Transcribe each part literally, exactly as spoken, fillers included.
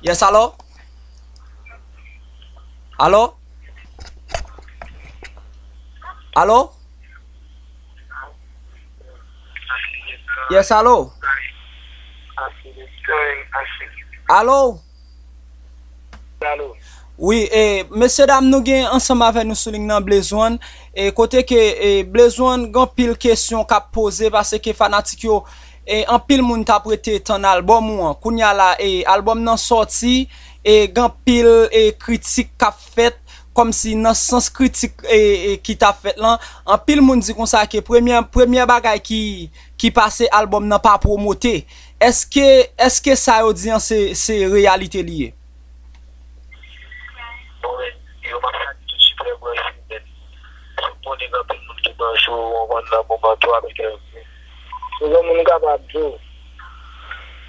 Yes, alo? Alo? Alo? Yes, alo? Alo? Wi, e, mesye dam, nou gen ansanm avè nou sou liy nan, Blaze One, e kote ke, e, Blaze One, gen anpil kesyon k ap poze, paske fanatik yo, e, anpil moun t ap rete tann albòm ou an. Kounye a la, e, albòm nan sòti, e, gen anpil, e, kritik k ap fèt, kòmsi nan sans kritik, e, e, ki t ap fèt lan, anpil moun di konsa ke premyè, premyè bagay ki, ki pase, albòm nan pa pwomote. Èske, èske sa yo di an se, se reyalite li ye? Bon, yo pa sa di tout suprè branche, men. Ou konnen gen anpil moun ki branche w, ou konprann, nan moman tou avèk yo. Ou gen moun kapab di w.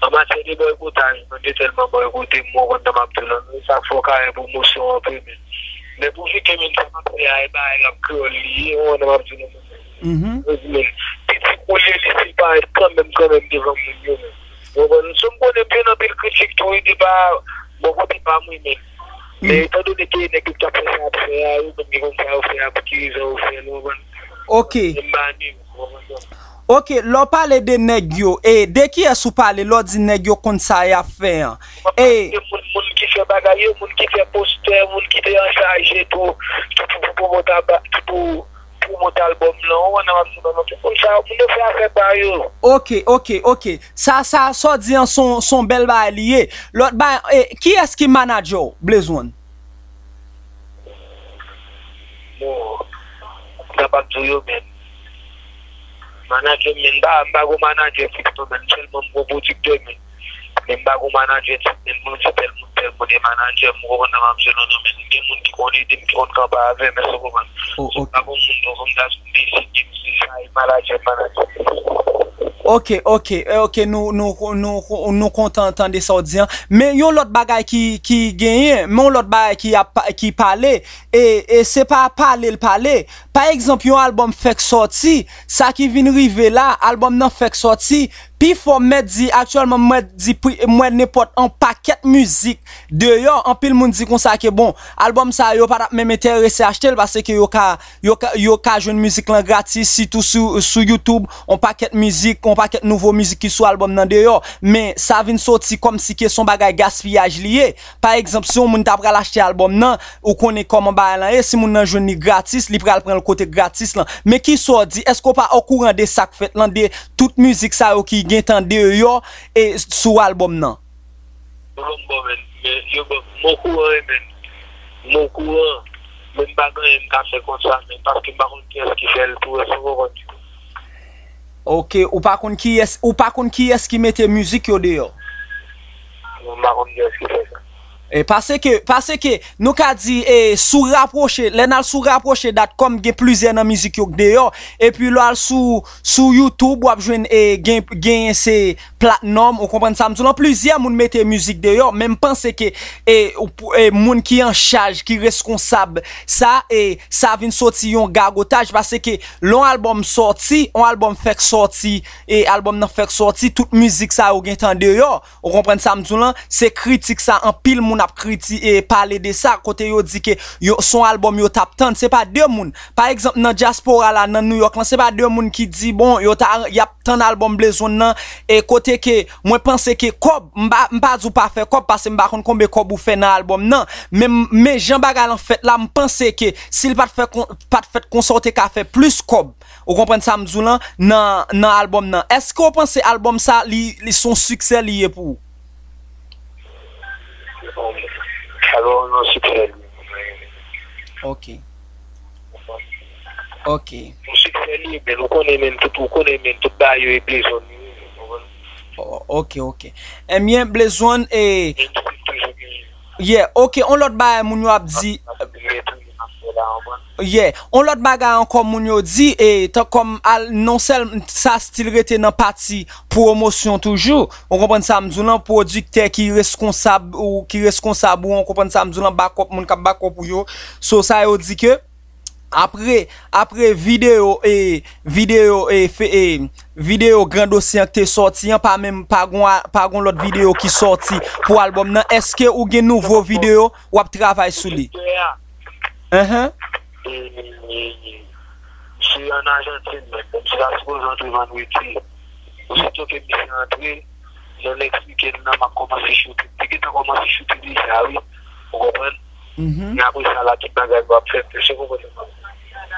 An matyè de bòykotaj, mwen te tèlman bòykote m, ou konprann, nan m ap di w lan, men sa k fè w ka wè pwomosyon an pe, men. Men pou fike, men sa m ap fè a, e bagay rap kreyòl li ye, ou konprann, nan m ap di w lan, men. Mhm. Yo di, men, pitit ou ye, li se parèt kanmenm, kanmenm devan moun yo, men. Ou konprann? So, m konnen byen anpil kritik tou, wi, de pa bò kote pa mwen, men. Men, mm, etandone ke nèg yo k ap fè sa y ap fè a, yo menm ki konn sa yo fè a, pou ki rezon yo fè l, ou konprann? Ok. Men m pa ni, ou konprann? Ok, lè w pale de nèg yo, e de kiyès ou pale lè w di nèg yo konn sa y ap fè an? E moun, moun ki fè bagay yo, moun ki fè postè, moun ki te anchaje tou, ki pou, pou, pou, pou, pou pwomot albòm lan, ou konn, m ap di w, tout moun sa yo, moun yo fè afè pa yo. Ok, ok, ok. Sa, sa, sa w di an, se yon, se yon bèl bagay li ye. Lòt bagay, e, kiyès ki manadjè w, Blaze One? Bon, m kapab di w yo, men manadjè m, men m pa, m pa gon manadjè fiks non, men sèlman m gon pwodiktè, men. Men m pa gon manadjè, men mwen di tèl moun, tèl moun e manadjè m, ou konprann sa m ap di w lan, non, men gen moun ki konn ede m, ki konn kanpe avè m, èske w konprann? Oh, so, m pa gon moun, non, kòm sa, sou mizik, m di sa, e manadjè m, manadjè m. Ok, ok, eh, ok, nou, nou, nou, nou kontan tande sa w di an. Men yon lòt bagay ki, ki genyen, men yon lòt bagay ki ap, ki pale, e, e se pa pale l pale. Pa egzanp, yon albòm fèk sòti, sa ki vin rive la, albòm nan fèk sòti, pifò m mèt di, aktyèlman, m mèt di, pri-, m wè nenpòt yon pakèt mizik deyò, anpil moun di konsa ke, bon, albòm sa a, yo pa t ap menm enterese achte l, paske yo ka, yo ka, yo ka jwenn mizik lan gratis, sitou sou, sou YouTube, yon pakèt mizik, yon pakèt nouvo mizik ki sou albòm nan deyò, men sa vin soti kòmsi ke se yon bagay gaspiyaj li ye. Pa egzanp, si yon moun ta pral achte albòm nan, ou konnen kòman bagay lan ye, si moun nan jwenn li gratis, li pral pran l kote gratis lan. Men kisa w di, èske w pa okouran de sa k fèt lan, de tout mizik sa yo ki gentan deyò e sou albòm nan? Bon, bon, men, men, yo, bon, m okouran, men, m okouran, men m pa gen anyen m ka fè kont sa, men, paske m pa konn kiyès ki fè l tou, èske w konprann? Ok, ou pa konn kiyès, ou pa konn kiyès ki mete mizik yo deyò? Non, m pa konn kiyès ki fè sa. E, paske, paske nou ka di, e, sou rapwoche, lè n al sou rapwoche dot com, gen plizyè nan mizik yo k deyò, epi lè w al sou, sou YouTube, w ap jwenn, e, gen, genyen se Platnòm, ou konprann sa m di w lan, plizyè moun mete mizik deyò, men m panse ke, e, ou pou, e, moun ki an chaj, ki reskonsab sa, e, sa vin soti yon gagotaj, paske lè yon albòm sòti, yon albòm fèk sòti, e albòm nan fèk sòti, tout mizik sa yo gentan deyò. Ou konprann sa m di w lan? Se kritik sa, anpil moun ap kriti-, e pale de sa, kote yo di ke yo, se yon albòm yo t ap tann. Se pa de moun. Pa egzanp, nan dyaspora la, nan New York lan, se pa de moun ki di, bon, yo ta, y ap tann albòm Blaze One nan, e kote ke mwen panse ke kòb, m pa, m pa di w pa fè kòb, paske m pa konn konbyen kòb ou fè nan albòm nan, men, men jan bagay lan fèt la, m panse ke si l pa t fè kon-, pa t fèt konsa, w te ka fè plis kòb. Ou konprann sa m di w lan? Nan, nan albòm nan. Èske w panse albòm sa, li, li se yon siksè li ye pou ou? Alò, yon siksè li ye. Ok. Ok. Yon siksè li ye, men ou konnen, men tout, ou konnen, men tout bagay yo e Blaze One li ye, ou konprann? O-, ok, ok. Ebyen, Blaze One, e, yeah, ok, on lòt bagay moun yo ap di, yeah, on lòt bagay ankò moun yo di, e, tan kòm al, non sèl sa stil rete nan pati pwomosyon toujou, ou konprann sa m di w lan, pwodiktè ki reskonsab ou, ki reskonsab ou, ou konprann sa m di w lan, bakòp, moun k ap bakòp ou yo. So, sa yo di ke apre, apre videyo, e, videyo, e, fe-, e, Videyo Gran Dosye an k te sòti an, pa menm, pa gon a- pa gon lòt videyo ki sòti pou albòm nan. Èske ou gen nouvo videyo w ap travay sou li? Enhen. Misye an Ajantin menm. Misye ta sipoze antre vandredi. Osito ke misye antre, lè n eksplike l nan, m ap kòmanse choute. M te gentan kòmanse choute deja wi. Ou konprann? Men apre sa la tout bagay yo ap fèt. Èske w konprann sa m ap di?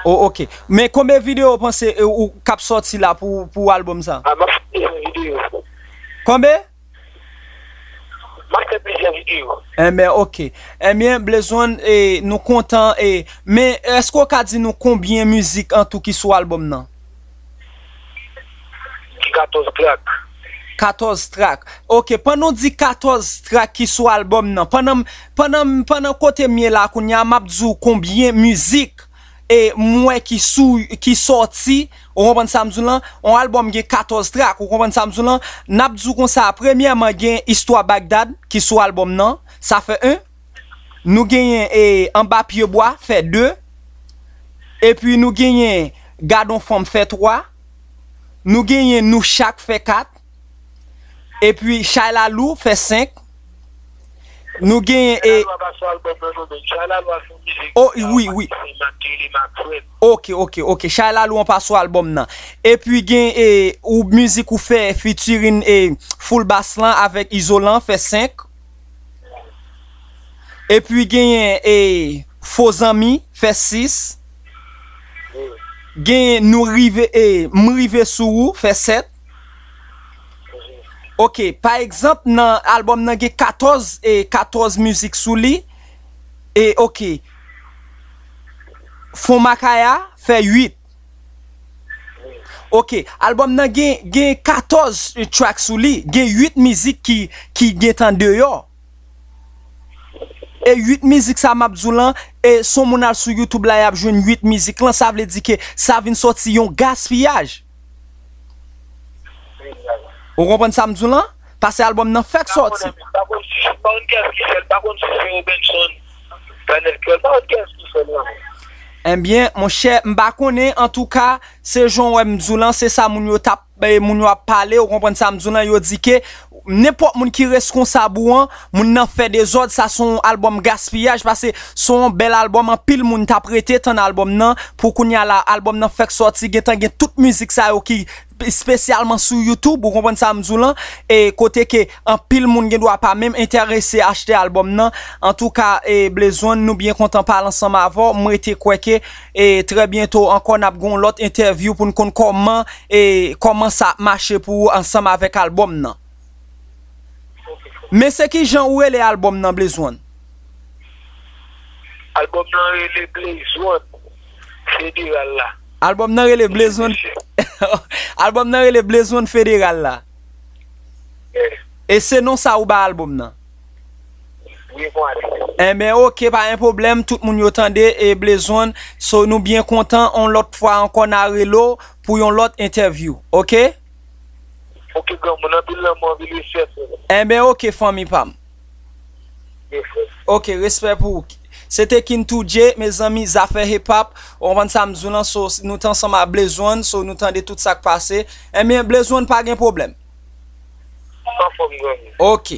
Oh, ok. Men konbyen videyo w panse e, ou k ap sòti la pou, pou albòm sa? Ah, m ap fè plizyè videyo. Konbyen? M ap fè plizyè videyo. Enben, ok. Enben, Blaze One, e, nou kontan. E, men èske w ka di nou konbyen mizik an tou ki sou albòm nan? Ki katòz trak. Katòz trak. Ok, pandan w di katòz trak ki sou albòm nan, pandan, pandan, pandan kote m ye la kounye a, m ap di w konbyen mizik e m wè ki sou, ki sòti, ou konprann sa m di w lan, yon albòm gen katòz trak, ou konprann sa m di w lan, n ap di w konsa, premyèman gen Istwa Bagdad ki sou albòm nan, sa fè en, nou genyen e, Anba Pyebwa, fè de, epi nou genyen Gad on Fanm, fè twa, nou genyen Nou Chak, fè kat, epi Chay Lalou, fè senk, nou genyen e, Chay Lalou a pa sou albòm nan non, men Chay Lalou a fè yon mizik Oh, wi, wi. Max Max Fred. Ok, ok, ok. Chay Lalou an pa sou albòm nan. Epi gen e, ou mizik ou fè featuring e, Full Bass lan avèk Izolan, fè senk. Epi genyen e, Fo Zanmi, fè sis. Genyen Nou Rive e, M Rive Sou Ou, fè sèt. Ok, pa egzanp, nan albòm nan gen katòz e, katòz mizik sou li. E, ok. Fon Makaya fè uit. Ok, albòm nan gen, gen katòz track sou li. Gen uit mizik ki, ki gentan deyò. E uit mizik sa m ap di w lan, e s on moun al sou YouTube la, y ap jwenn uit mizik lan, sa vle di ke sa vin sòti yon gaspiyaj. Ou konprann sa m di w lan? Pase albòm nan fèk sòti. M pa konn si, m pa konn kiyès ki fè l, m pa konn si se Robenson, Planèt Krèl, m pa konn kiyès ki fè l non. Ebyen, monchè, m pa konnen, antouka, se jan w wè m di w lan, se sa moun yo t ap, e, moun yo ap pale, ou konprann sa m di w lan, yo di ke nenpòt moun ki reskonsab ou an, moun nan fè dezòd, sa se yon albòm gaspiyaj, pase se yon bèl albòm, anpil moun t ap rete tann albòm nan, pou kounye a la, albòm nan fèk sòti, gentan gen tout mizik sa yo ki espesyalman sou YouTube, ou konprann sa m di w lan, e kote ke anpil moun gen dwa pa menm enterese achte albòm nan. Antouka, e, Blaze One, nou byen kontan pale ansanm avè w. M rete kwè ke, e, trè byento ankò n ap gen yon lòt entèvyou pou n konn kòman, e, kòman sa ap mache pou ou ansanm avèk albòm nan. Men se ki jan ou rele albòm nan, Blaze One? Albòm nan rele Blaze One Federal la. Albòm nan rele Blaze One. Albòm nan rele Blaze One Federal la. Yeah. E se non sa ou ba albòm nan? Wi, mwen ale. Enben, ok, pa gen pwoblèm. Tout moun yo tande e Blaze One. So, nou byen kontan. On lòt fwa ankò, n a rele w pou yon lòt entèvyou. Ok? Ok, granmoun, anpil lanmou, anpil respè, frè. Enben, ok, fanmi pa m. Yes, frè. Ok, respè pou ou. Se te King two J, mezanmi, zafè hip hop. Ou konprann sa m di w lan, so, nou t ansanm ak Blaze One, so, nou tande tout sa k pase. Enben, Blaze One, pa gen pwoblèm. Anfòm, granmoun. Ok.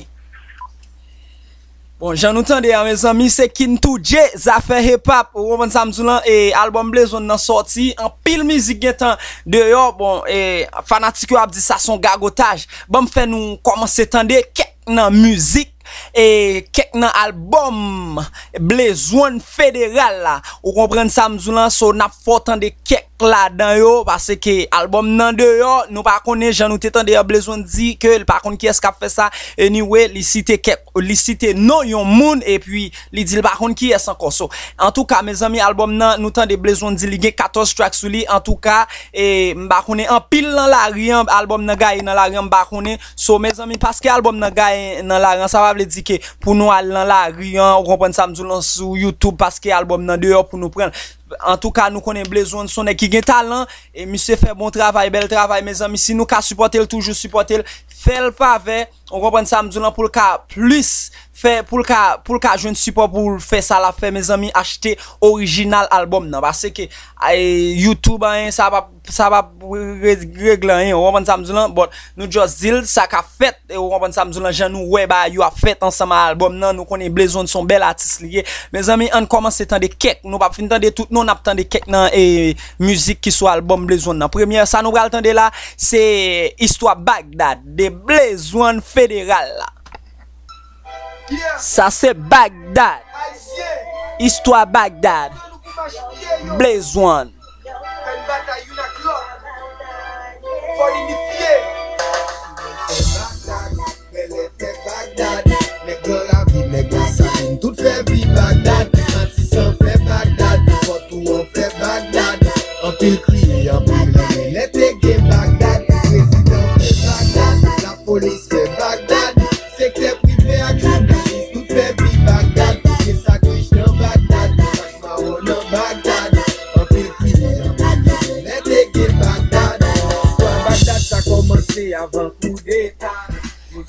Bon, jan nou tande a, mezanmi, se King two J, zafè hip hop. Ou konprann sa m di w lan, e albòm Blaze One nan sòti, anpil mizik gentan deyò. Bon, e fanatik yo ap di sa se yon gagotaj. Ban m fè nou kòmanse tande kèk nan mizik, e kèk nan albòm Blaze One Federal la. Ou konprann sa m di w lan, so n ap fè w tande kèk ladan yo, paske albòm nan deyò, nou pa konnen, jan nou te tande a, Blaze One di ke li pa konn kiyès k ap fè sa. Anyway, li site kèk, li site non yon moun, epi li di li pa konn kiyès ankò. So, antouka, mezanmi, albòm nan, nou tande Blaze One di li gen katòz track sou li. Antouka, e m pa konnen, anpil nan lari an, albòm nan gaye nan lari an, m pa konnen. So, mezanmi, paske albòm nan gaye nan lari an, sa pa vle di ke pou nou al nan lari an, ou konprann sa m di w lan, sou YouTube, paske albòm nan deyò pou nou pran l. Antouka, nou konnen Blaze One se yon nèg ki gen talan, e misye fè bon travay, bèl travay, mezanmi. Si nou ka sipòte l, toujou sipòte l, fè l favè, Ou konprann sa m di w lan, pou l ka plis fè, pou l ka, pou l ka jwenn sipò pou l fè sa l ap fè, mezanmi, achte orijinal albòm nan. Paske, ay, YouTube, anyen, sa p ap, sa p ap re-, regle anyen. Ou konprann sa m di w lan? But, nou just di l sa k ap fèt. E ou konprann sa m di w lan, jan nou wè bagay yo ap fèt ansanm ak albòm nan, nou konnen Blaze One se yon bèl atis li ye. Mezanmi, ann kòmanse tande kèk. Nou p ap fin tande tout, non, n ap tande kèk nan, e, mizik ki sou albòm Blaze One nan. Premyè, sa nou pral tande la, se Istwa Bagdad de Blaze One Federal la. Sa se Bagdad. Istwa Bagdad. Blaze One. Fè Bagdad, bèlè fè Bagdad. Nèg nan lavi, nèg nan salin, tout fè vi Bagdad. Matisan fè Bagdad, Fòtoun fè Bagdad. Anpil kriye, anpil renmen, lè te gen Bagdad. Prezidan fè Bagdad, lapolis fè Bagdad. Sektè prive ak jounalis, tout fè vi Bagdad. Gen sa k rich nan Bagdad, sa k mawon nan Bagdad. Anpil kriye, anpil renmen, lè te gen Bagdad. Istwa Bagdad sa kòmanse avan koudeta.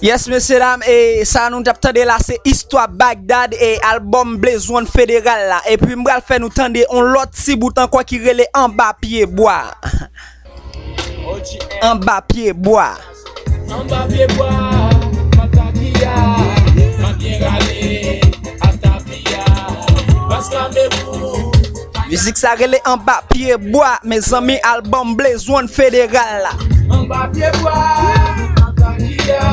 Yes, mesye dam, e sa nou t ap tande la, se Istwa Bagdad e albòm Blaze One Federal la. Epi m pral fè nou tande on lòt ti bout ankò ki rele Anba Pye Bwa. Anba Pye Bwa. Anba pye bwa, Patakiya, mwen byen rale, Atapia, Bas Kamerou. Mizik sa rele Anba Pye Bwa, mezanmi, albòm Blaze One Federal la. Anba pye bwa, Patakiya,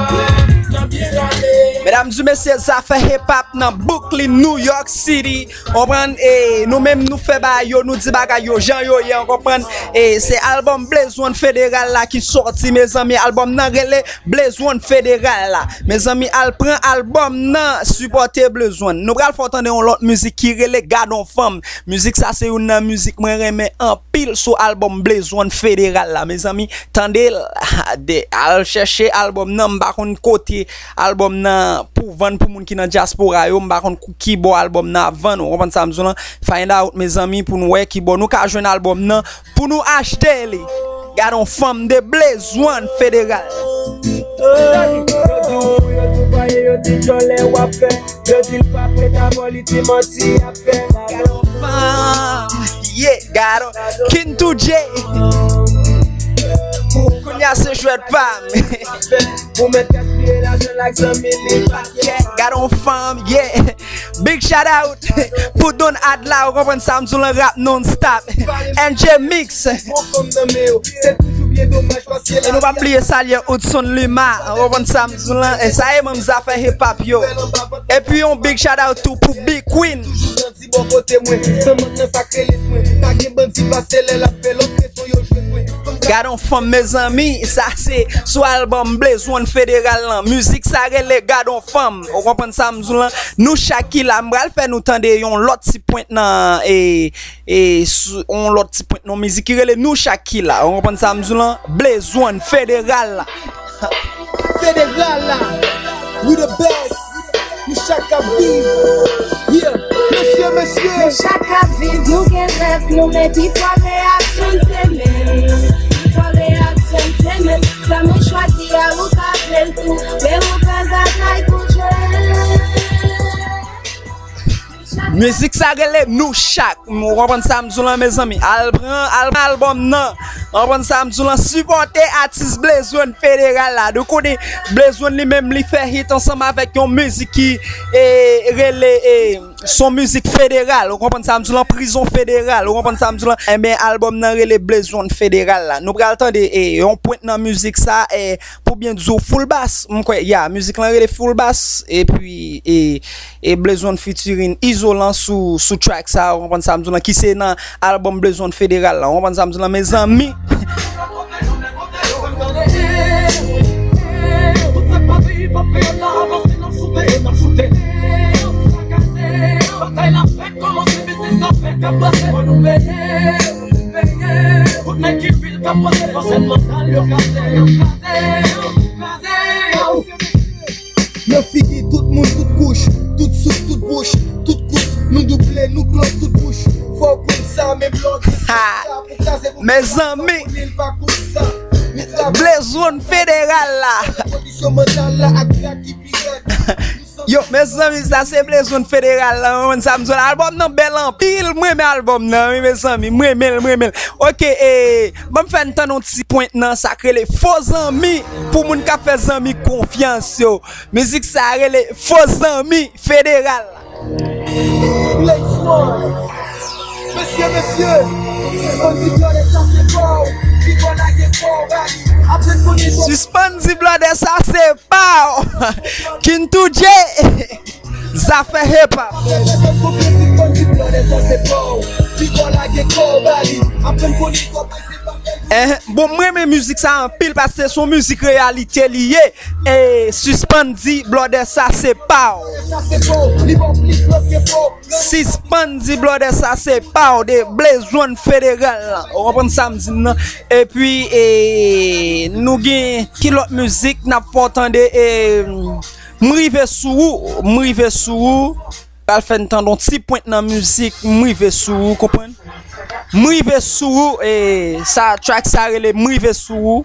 mwen byen rale. Medam di mesye, zafè hip hop nan Brooklyn, New York City. Konprann? E nou menm nou fè bagay yo, nou di bagay yo jan yo ye, w konprann? E se albòm Blaze One Federal la ki sòti, mezanmi. Albòm nan rele Blaze One Federal la. Mezanmi, al pran albòm nan, sipòte Blaze One. Nou pral fè w tande yon lòt mizik ki rele Gad on Fanm. Mizik sa se youn nan mizik mwen renmen anpil sou albòm Blaze One Federal la. Mezanmi, tande l, de, al chèche albòm nan, m pa konn kote albòm nan pou vann pou moun ki nan dyaspora yo, m pa konn ki bò albòm nan ap vann, ou konprann sa m di w lan? Find out, mezanmi, pou nou wè ki bò nou ka jwenn albòm nan, pou nou achte li. Gad on fanm de Blaze One Federal. Yo di w, yo di w pa ye, yo di djòlè w ap fè. Yo di l pa prèt avè w, li di manti y ap fè. Gad on fanm, yeah, gad on King two J. Kounye a se jwèt pa m. Pou mèt gaspiye lajan l ak zanmi li pa kè. Gad on fanm, yeah. Big shout out pou Don Adla, ou konprann sa m di w lan, rap non stop. N J Mix. Bon fanm nan men yo, se toujou byen domaj paske. E nou pa bliye salye Hudson Lima, ou konprann sa m di w lan, e sa e manm zafè hip hop yo. Epi yon big shout out tou pou Big Queen. Toujou grandi bò kote mwen, san mank nan sa k rele swen. Pa gen bandi pase lè l ap fè lòt reson yo jwe mwen. Gad on fanm, mezanmi, sa se sou albòm Blaze One Federal lan. Mizik sa rele Gad on Fanm. Ou konprann sa m di w lan? Nou chak ki la, m pral fè nou tande yon lòt ti pwent nan, e, e, sou, yon lòt ti pwent nan mizik ki rele Nou Chak Ki La. Ou konprann sa m di w lan? Blaze One Federal la. Federal la. We the best. Nou chak ap viv. Yeah. Mesye, mesye. Nou chak ap viv, nou gen rèv nou, men pifò reyaksyon n se menm. Pifò reyaksyon n se menm. Sa nou chwazi a, ou ka fè l tou, men ou ka batay pou jwenn. Mizik sa rele Nou Chak. Ou konprann sa m di w lan, mezanmi? Al pran, al pran albòm nan. Ou konprann sa m di w lan? Sipòte atis Blaze One Federal la. Nou konnen Blaze One li menm li fè hit ansanm avèk yon mizik ki, e, rele, e, s on mizik federal. Ou konprann sa m di w lan? Prizon federal. Ou konprann sa m di w lan? Enben, albòm nan rele Blaze One Federal la. Nou pral tande, e, yon pwent nan mizik sa, e, pou byen di w, Full Bass. M kwè, ya, mizik lan rele Full Bass. Epi, e, e Blaze One featuring Izolan sou, sou track sa, ou konprann sa m di w lan, ki se nan albòm Blaze One Federal la, ou konprann sa m di w lan, mezanmi. Nan figi tout moun, tout kouch, tout sous, tout bouch, tout kous, nou double, nou klòz tout bouch. Fò w konn sa, menm lè w di sa pou kraze pou kraze, mezanmi. Blaze One Federal la. Yo, mezanmi, sa se Blaze One Federal la, mwen, sa m sot. Albòm nan bèl anpil, mwen renmen albòm nan, wi, mezanmi, mwen renmen l, mwen renmen l. Ok, e, ban m fè n tann yon ti pwent nan sa k rele fo zanmi, pou moun k ap fè zanmi konfyans yo. Mizik sa rele fo zanmi Federal. Blaze One. Mesye, mesye, sispann di blòdè sa se pa w. Pi fò lage kò w, ba li. Aprann konnen kò. Sispann di blòdè sa se pa w. King Two J. Zafè hip hop. Sispann di blòdè sa se pa w. Pi fò lage kò w, ba li. Aprann konnen kò w. Eh, bon, mwen renmen mizik sa anpil paske se yon mizik reyalite li ye. E sispann di blòdè sa se pa w. Sispann di blòdè sa se pa w de Blaze One Federal la. Ou konprann sa m di n nan? Epi, e, nou gen ki lòt mizik n ap fè w tande? E, M rive sou ou, m rive sou ou. Pral fè n tande yon ti pwent nan mizik, M rive sou ou, konprann? M rive sou ou, e sa, track sa rele M rive sou ou.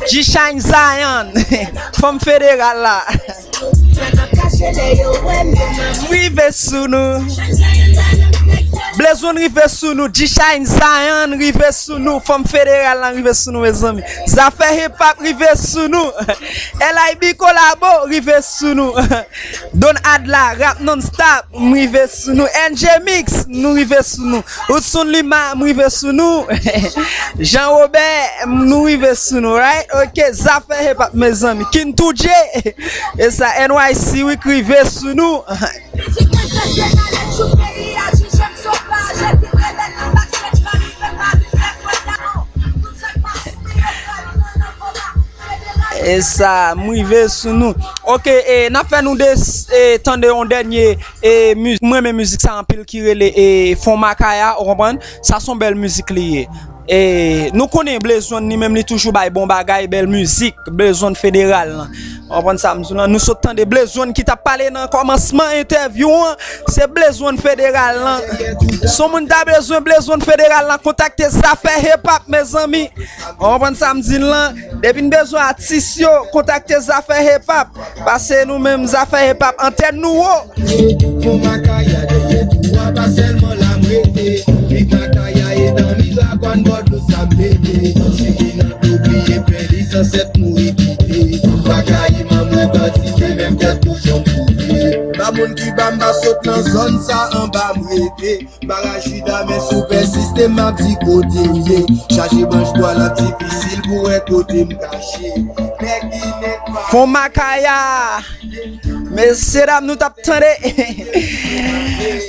G-Shine Zion, fanm federal la. M rive sou nou. Blaze One rive sou nou. G-Shine Zion rive sou nou. Fanm federal lan rive sou nou, mezanmi. Zafè hip hop rive sou nou. L I B kolabo rive sou nou. Don Adla, rap non stop, m rive sou nou. N J Mix, nou rive sou nou. Hudson Lima, m rive sou nou. Jean Robert, nou rive sou nou, right? Ok, zafè hip hop, mezanmi. King Two J, e sa, N Y C Week rive sou nou. E sa, m rive sou nou. Ok, e, n ap fè nou de, e, tande yon dènye, e, miz-, mwen renmen mizik sa anpil ki rele, e, Fon Makaya, ou konprann? Sa se yon bèl mizik li ye. E, nou konnen Blaze One li menm li toujou bay bon bagay, bèl mizik, Blaze One federal lan. Ou konprann sa m di w lan? Nou sot tande Blaze One ki t ap pale nan kòmansman entèvyou an, se Blaze One federal lan. Si yon moun ta bezwen Blaze One federal lan, kontakte Zafè Hip Hop, mezanmi. Ou konprann sa m di n lan? Depi n bezwen atis yo, kontakte Zafè Hip Hop. Pase nou menm, Zafè Hip Hop, antèn nou wo. Fon Makaya dèyè tou a, pa sèlman la m rete. Big Makaya e dan Miragwàn, bò dlo sa m pete. Si ki nan tou bliye pè li, zansèt mouri kite. Makayim an mwen kantite, menm tèt kouchon m koupe. Pa moun ki ba m ba sot nan zòn sa anba m rete. Baraj Jida, men si w pèsiste, m ap di kote w ye. Chaje branch bwa l ap difisil pou wè kote m kache. Nèg ki nèg pa. Fon Makaya. Mesye dam, nou t ap tande.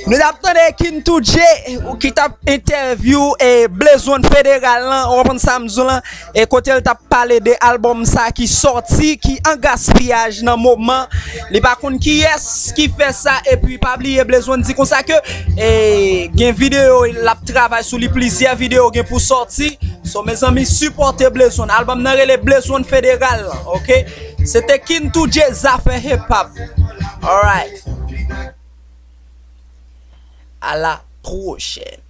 Nou t ap tande King Two J, ou ki t ap entèvyou, e, Blaze One federal lan, ou konprann sa m di w lan, e kote l t ap pale de albòm sa ki sòti, ki an gaspiyaj nan moman. Li pa konn kiyès ki fè sa, epi pa bliye Blaze One di konsa ke, e, gen videyo, l ap travay sou li, plizyè videyo gen pou sòti. So, mezanmi, sipòte Blaze One. Albòm nan rele Blaze One Federal, ok? Se te King Two J, Zafè Hip Hop. Alright. À la prochaine.